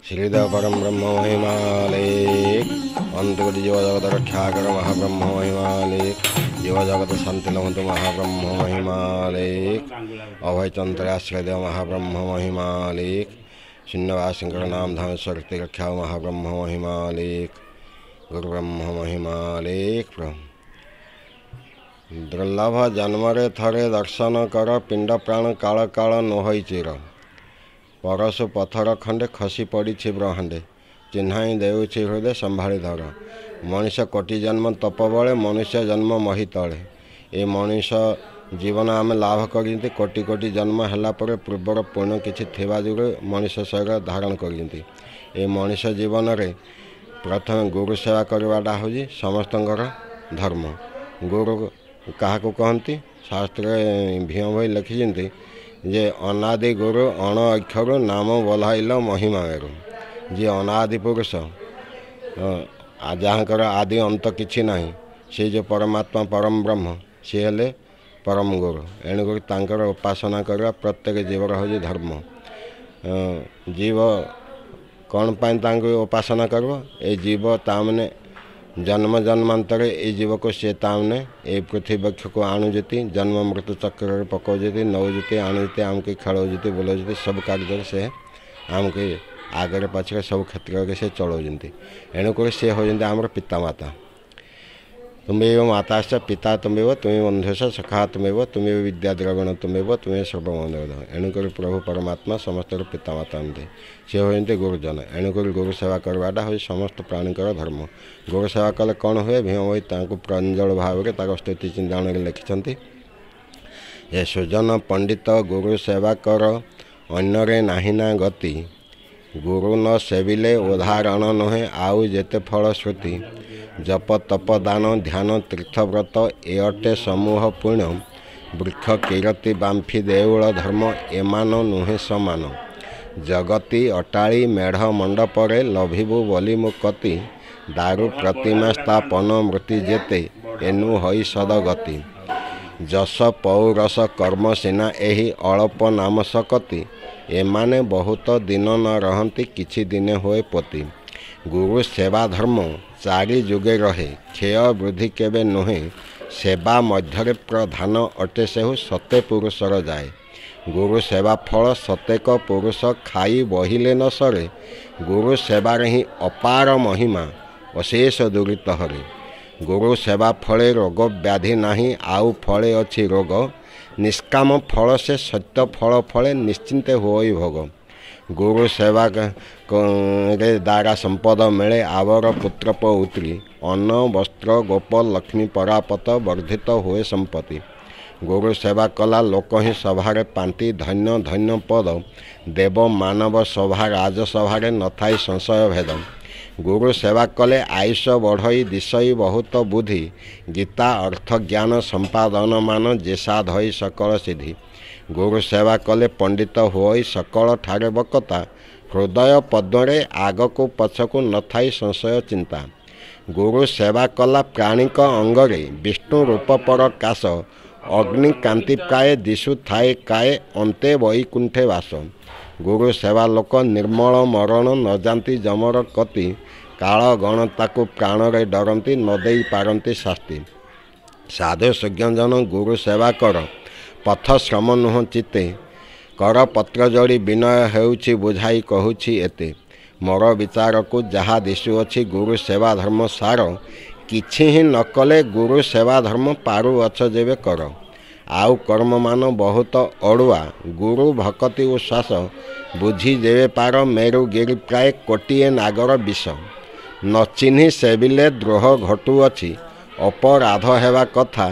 ଶ୍ରୀଦେବ ପରମ ବ୍ରହ୍ମ ମହିମାଲେକ। ଅନ୍ତକୋଟି ଜୀବ ଜଗତ ରକ୍ଷାକର ମହାବ୍ରହ୍ମ ମହିମାଲେକ। ଜୀବ ଜଗତ ଶାନ୍ତି ଲଭନ୍ତୁ ମହାବ୍ରହ୍ମ ମହିମାଲେକ। ଅଭୟ ଚନ୍ଦ୍ର ଆଶ୍ରୟ ଦେବ ମହାବ୍ରହ୍ମ ମହିମାଲେକ। ଶୂନ୍ୟବାସୀଙ୍କର ନାମ ଧାମ ଶକ୍ତି ରକ୍ଷା ମହାବ୍ରହ୍ମ ମହିମାଲେକ। ଗୁରୁ ବ୍ରହ୍ମ ମହିମାଲେକ। ଦୁର୍ଲଭ ଜନ୍ମରେ ଥରେ ଦର୍ଶନ କର, ପିଣ୍ଡ ପ୍ରାଣ କାଳ କାଳ ନୋହଇ ଚିର। ପରଶୁ ପଥର ଖଣ୍ଡେ ଖସି ପଡ଼ିଛି ବ୍ରହ୍ମାଣ୍ଡେ, ଚିହ୍ନାଇ ଦେଉଛି ହୃଦୟ ସମ୍ଭାଳି ଧର। ମଣିଷ କୋଟି ଜନ୍ମ ତପ ବଳେ, ମନୁଷ୍ୟ ଜନ୍ମ ମହି ତଳେ। ଏ ମଣିଷ ଜୀବନ ଆମେ ଲାଭ କରିଛନ୍ତି କୋଟି କୋଟି ଜନ୍ମ ହେଲା ପରେ, ପୂର୍ବର ପୁଣ୍ୟ କିଛି ଥିବା ଯୋଗୁଁ ମଣିଷ ଶରୀର ଧାରଣ କରିଛନ୍ତି। ଏ ମଣିଷ ଜୀବନରେ ପ୍ରଥମେ ଗୁରୁ ସେବା କରିବାଟା ହେଉଛି ସମସ୍ତଙ୍କର ଧର୍ମ। ଗୁରୁ କାହାକୁ କହନ୍ତି? ଶାସ୍ତ୍ରରେ ଭୀମ ଭୋଇ ଲେଖିଛନ୍ତି ଯେ ଅନାଦି ଗୁରୁ ଅଣ ଅକ୍ଷରୁ, ନାମ ବୋଲାଇଲ ମହିମା ମେରୁ। ଯିଏ ଅନାଦି ପୁରୁଷ, ଯାହାଙ୍କର ଆଦି ଅନ୍ତ କିଛି ନାହିଁ, ସେ ଯେଉଁ ପରମାତ୍ମା ପରମ ବ୍ରହ୍ମ, ସିଏ ହେଲେ ପରମ ଗୁରୁ। ଏଣୁକରି ତାଙ୍କର ଉପାସନା କରିବା ପ୍ରତ୍ୟେକ ଜୀବର ହେଉଛି ଧର୍ମ। ଜୀବ କ'ଣ ପାଇଁ ତାଙ୍କୁ ଉପାସନା କରିବ? ଏ ଜୀବ ତାମାନେ ଜନ୍ମ ଜନ୍ମାନ୍ତରେ ଏଇ ଜୀବକୁ ସିଏ ତାମାନେ ଏଇ ପୃଥିବୀ ବକ୍ଷକୁ ଆଣୁଛନ୍ତି, ଜନ୍ମ ମୃତ୍ୟୁ ଚକ୍ରରେ ପକାଉଛନ୍ତି, ନେଉଛନ୍ତି, ଆଣୁଛନ୍ତି, ଆମକୁ ଖେଳାଉଛନ୍ତି, ବୁଲାଉଛନ୍ତି, ସବୁ କାର୍ଯ୍ୟରେ ସେ ଆମକୁ ଆଗରେ ପଛରେ ସବୁ କ୍ଷେତ୍ରରେ ସେ ଚଳାଉଛନ୍ତି। ଏଣୁକରି ସେ ହେଉଛନ୍ତି ଆମର ପିତାମାତା। ତୁମେବ ମାତାଶ୍ଚ ପିତା ତୁମେବ, ତୁମେ ବନ୍ଧୁଶ ସଖା ତୁମେବ, ତୁମେ ବିଦ୍ୟା ଦ୍ରବଣ ତୁମେବ, ତୁମେ ସର୍ବମନ୍ଦ। ଏଣୁକରି ପ୍ରଭୁ ପରମାତ୍ମା ସମସ୍ତଙ୍କର ପିତାମାତା ହୁଅନ୍ତି, ସେ ହେଉଛନ୍ତି ଗୁରୁଜନ। ଏଣୁକରି ଗୁରୁ ସେବା କରିବାଟା ହେଉଛି ସମସ୍ତ ପ୍ରାଣୀଙ୍କର ଧର୍ମ। ଗୁରୁ ସେବା କଲେ କ'ଣ ହୁଏ? ଭୀମ ଭୋଇ ତାଙ୍କୁ ପ୍ରାଞ୍ଜଳ ଭାବରେ ତାଙ୍କ ସ୍ତୁତି ଚିନ୍ତାଣରେ ଲେଖିଛନ୍ତି। ଏ ସୁଜନ ପଣ୍ଡିତ ଗୁରୁ ସେବା କର, ଅନ୍ୟରେ ନାହିଁ ନା ଗତି। ଗୁରୁ ନ ସେବିଲେ ଉଦାହରଣ ନୁହେଁ ଆଉ ଯେତେ ଫଳ ଶ୍ରୁତି। ଜପ ତପ ଦାନ ଧ୍ୟାନ ତୀର୍ଥବ୍ରତ ଏ ଅଟେ ସମୂହ ପୁଣ୍ୟ। ବୃକ୍ଷ କିରତି ବାମ୍ଫି ଦେଉଳ ଧର୍ମ ଏମାନ ନୁହେଁ ସମାନ। ଜଗତି ଅଟାଳି ମେଢ଼ ମଣ୍ଡପରେ ଲଭିବୁ ବୋଲି ମୁକତି। ଦାରୁ ପ୍ରତିମା ସ୍ଥାପନ ମୂର୍ତ୍ତି ଯେତେ ଏନୁ ହୋଇ ସଦଗତି। ଯଶ ପୌରଷ କର୍ମ ସିନା ଏହି ଅଳପ ନାମ ଶକତି। ଏମାନେ ବହୁତ ଦିନ ନ ରହନ୍ତି, କିଛି ଦିନେ ହୁଏ ପତି। ଗୁରୁ ସେବା ଧର୍ମ ଚାରି ଯୁଗେ ରହେ, କ୍ଷୟ ବୃଦ୍ଧି କେବେ ନୁହେଁ। ସେବା ମଧ୍ୟରେ ପ୍ରଧାନ ଅଟେ ସେହୁ ସତେ ପୁରୁଷର ଯାଏ। ଗୁରୁ ସେବା ଫଳ ସତେକ ପୁରୁଷ ଖାଇ ବହିଲେ ନ ସରେ। ଗୁରୁ ସେବାରେ ହିଁ ଅପାର ମହିମା ଅଶେଷ ଦୂରିତ ହରେ। ଗୁରୁ ସେବା ଫଳେ ରୋଗ ବ୍ୟାଧି ନାହିଁ, ଆଉ ଫଳେ ଅଛି ରୋଗ। ନିଷ୍କାମ ଫଳ ସେ ସତ୍ୟ ଫଳ ଫଳେ ନିଶ୍ଚିନ୍ତେ ହୁଅଇ ଭୋଗ। ଗୁରୁ ସେବା ରେ ଦ୍ୱାରା ସମ୍ପଦ ମିଳେ ଆବର ପୁତ୍ର ପୌତ୍ରୀ। ଅନ୍ନ ବସ୍ତ୍ର ଗୋପ ଲକ୍ଷ୍ମୀ ପରାପତ ବର୍ଦ୍ଧିତ ହୁଏ ସମ୍ପତ୍ତି। ଗୁରୁ ସେବା କଲା ଲୋକ ହିଁ ସଭାରେ ପାନ୍ତି ଧନ୍ୟ ଧନ୍ୟ ପଦ। ଦେବ ମାନବ ସଭା ରାଜସଭାରେ ନଥାଇ ସଂଶୟ ଭେଦ। ଗୁରୁ ସେବା କଲେ ଆୟୁଷ ବଢ଼ଇ ଦିଶଇ ବହୁତ ବୁଦ୍ଧି। ଗୀତା ଅର୍ଥ ଜ୍ଞାନ ସମ୍ପାଦନ ମାନ ଯେ ସାଧଇ ସକଳ ସିଦ୍ଧି। ଗୁରୁ ସେବା କଲେ ପଣ୍ଡିତ ହୁଅଇ ସକଳ ଠାରେ ବକତା। ହୃଦୟ ପଦ୍ମରେ ଆଗକୁ ପଛକୁ ନଥାଇ ସଂଶୟ ଚିନ୍ତା। ଗୁରୁ ସେବା କଲା ପ୍ରାଣୀଙ୍କ ଅଙ୍ଗରେ ବିଷ୍ଣୁ ରୂପ ପରକାଶ। ଅଗ୍ନି କାନ୍ତି ପ୍ରାୟ ଦିଶୁଥାଏ କାଏ ଅନ୍ତେ ବୈକୁଣ୍ଠେ ବାସ। ଗୁରୁ ସେବା ଲୋକ ନିର୍ମଳ ମରଣ ନ ଯାନ୍ତି ଯମର କତି। କାଳ ଗଣ ତାକୁ ପ୍ରାଣରେ ଡରନ୍ତି, ନ ଦେଇ ପାରନ୍ତି ଶାସ୍ତି। ସାଧୁ ସୁଜ୍ଞଜନ ଗୁରୁ ସେବା କର, ପଥ ଶ୍ରମ ନୁହଁ ଚିତ୍ତେ। କର ପତ୍ର ଯୋଡ଼ି ବିନୟ ହେଉଛି ବୁଝାଇ କହୁଛି ଏତେ। ମୋର ବିଚାରକୁ ଯାହା ଦିଶୁଅଛି ଗୁରୁ ସେବା ଧର୍ମ ସାର। କିଛି ହିଁ ନ କଲେ ଗୁରୁ ସେବା ଧର୍ମ ପାରୁଅଛ ଯେବେ କର। ଆଉ କର୍ମମାନ ବହୁତ ଅଡ଼ୁଆ ଗୁରୁ ଭକତି ଓ ଶ୍ୱାସ। ବୁଝି ଯେବେ ପାର ମେରୁ ଗିରି ପ୍ରାୟ କୋଟିଏ ନାଗର ବିଷ। ନ ଚିହ୍ନି ସେବିଲେ ଦ୍ରୋହ ଘଟୁଅଛି ଅପରାଧ ହେବା କଥା।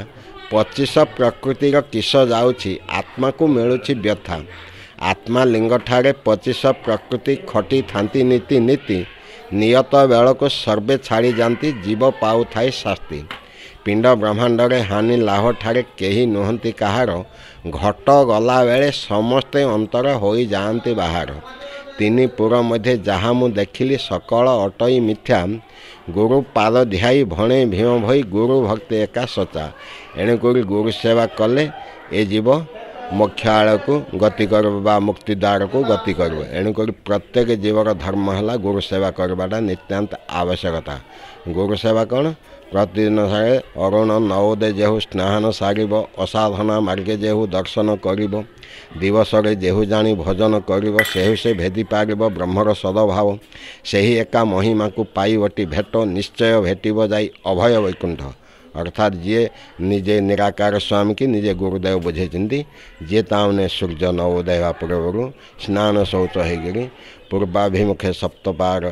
25 ପ୍ରକୃତିର କିସ ଯାଉଛି, ଆତ୍ମାକୁ ମିଳୁଛି ବ୍ୟଥା। ଆତ୍ମା ଲିଙ୍ଗଠାରେ 25 ପ୍ରକୃତି ଖଟିଥାନ୍ତି ନୀତି ନୀତି। ନିୟତ ବେଳକୁ ସର୍ବେ ଛାଡ଼ିଯାନ୍ତି, ଜୀବ ପାଉଥାଏ ଶାସ୍ତି। ପିଣ୍ଡ ବ୍ରହ୍ମାଣ୍ଡରେ ହାନି ଲାଭ ଠାରେ କେହି ନୁହନ୍ତି କାହାର। ଘଟ ଗଲାବେଳେ ସମସ୍ତେ ଅନ୍ତର ହୋଇଯାଆନ୍ତି ବାହାର। ତିନି ପୁର ମଧ୍ୟେ ଯାହା ମୁଁ ଦେଖିଲି ସକଳ ଅଟଇ ମିଥ୍ୟା। ଗୁରୁ ପାଦ ଧ୍ୟାଇ ଭଣେ ଭୀମ ଭୋଇ, ଗୁରୁ ଭକ୍ତି ଏକା ସଚା। ଏଣୁକରି ଗୁରୁ ସେବା କଲେ ଏ ଜୀବ ମୋକ୍ଷ ଆଡ଼କୁ ଗତି କରିବ ବା ମୁକ୍ତି ଦ୍ୱାରକୁ ଗତି କରିବ। ଏଣୁକରି ପ୍ରତ୍ୟେକ ଜୀବର ଧର୍ମ ହେଲା ଗୁରୁ ସେବା କରିବାଟା ନିତ୍ୟାନ୍ତ ଆବଶ୍ୟକତା। ଗୁରୁ ସେବା କ'ଣ? ପ୍ରତିଦିନ ସାରେ ଅରୁଣ ନବୋଦେ ଯେହୁ ସ୍ନାନ ସାରିବ, ଅସାଧନା ମାର୍ଗେ ଯେହୁ ଦର୍ଶନ କରିବ, ଦିବସରେ ଯେହୁ ଜାଣି ଭଜନ କରିବ, ସେହୁ ସେ ଭେଦି ପାରିବ ବ୍ରହ୍ମର ସଦଭାବ। ସେହି ଏକା ମହିମାକୁ ପାଇବଟି ଭେଟ, ନିଶ୍ଚୟ ଭେଟିବ ଯାଇ ଅଭୟ ବୈକୁଣ୍ଠ। ଅର୍ଥାତ୍ ଯିଏ ନିଜେ ନିରାକାର ସ୍ୱାମୀକି ନିଜେ ଗୁରୁଦେବ ବୁଝେଇଛନ୍ତି, ଯିଏ ତାମାନେ ସୂର୍ଯ୍ୟ ନବୋଦୟ ହେବା ପୂର୍ବରୁ ସ୍ନାନ ଶୌଚ ହେଇକରି ପୂର୍ବାଭିମୁଖେ ସପ୍ତବାର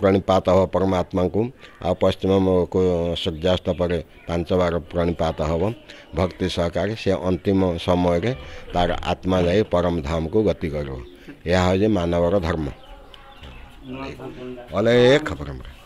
ପ୍ରଣିପାତ ହେବ ପରମାତ୍ମାଙ୍କୁ, ଆଉ ପଶ୍ଚିମକୁ ସୂର୍ଯ୍ୟାସ୍ତ ପରେ 5 ବାର ପ୍ରଣିପାତ ହେବ ଭକ୍ତି ସହକାରେ, ସେ ଅନ୍ତିମ ସମୟରେ ତାର ଆତ୍ମା ଯାଇ ପରମ ଧାମକୁ ଗତି କରିବ। ଏହା ହେଉଛି ମାନବର ଧର୍ମ। ଅଲେଖ ପରମ୍ପରା।